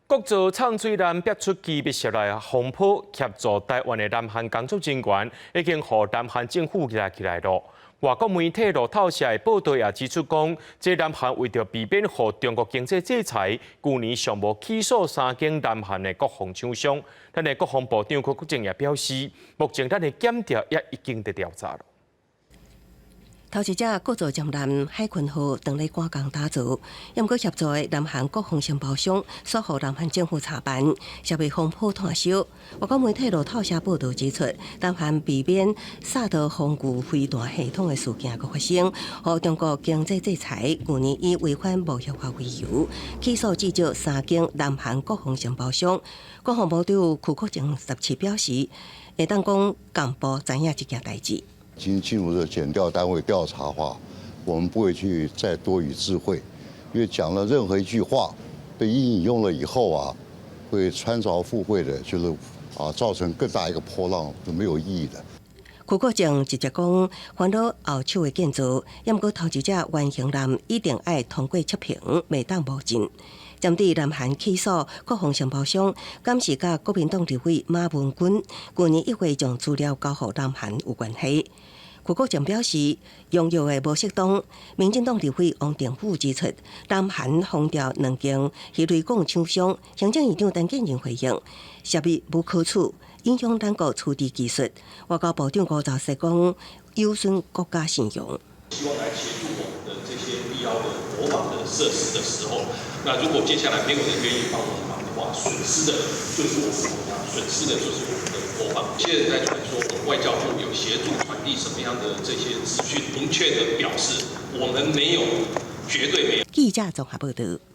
國造藏水艦逼出機密室內風波，協助台灣的南韓工作人員已經予南韓政府抓起來囉。外國媒體路透社的報道也指出講，這南韓為著避免予中國經濟制裁，舊年上無起訴三間南韓的國防廠商。咱的國防部長邱國正也表示，目前咱的檢調也已經佇調查囉。頭一隻國造潛艦海鯤號當咧趕工打造，毋過協助的南韓國防承包商煞予南韓政府查辦，社會風波炭燒。外國媒體路透社報道指出，南韓避免薩德防禦飛彈系統的事件閣發生，予中國經濟制裁，舊年以違反貿易法為由，起訴至少三間南韓國防承包商。國防部長邱國正17表示，會當講幹部知影這件代誌。已經進入這檢調單位調查的話，我們不會去再多予置喙，因為講了任何一句話被引用了以後啊，會穿鑿附會的，就是啊造成更大一個波浪，就沒有意義的。邱國正直接講，煩惱後手的建造，毋過頭一隻原型艦一定愛通過測評，袂當冒進。針對南韓起訴國防承包商，敢是佮國民黨立委馬文君舊年1月將資料交予南韓有關係。邱國正表示，用藥的無適當。民進黨立委王定宇指出，南韓封掉兩間魚雷管廠商，行政院長陳建仁回應，涉密無可取，影響咱國處置技術。外交部長吳釗燮講，有損國家信用。希望來協助我們的這些必要的國防的設施的時候，那如果接下來沒有人願意幫我們忙的話，損失的就是我們國家，損失的就是我們的國防。現在在傳說我們外交部有協助傳遞什麼樣的這些資訊，明確的表示我們沒有，絕對沒有。記者綜合報道。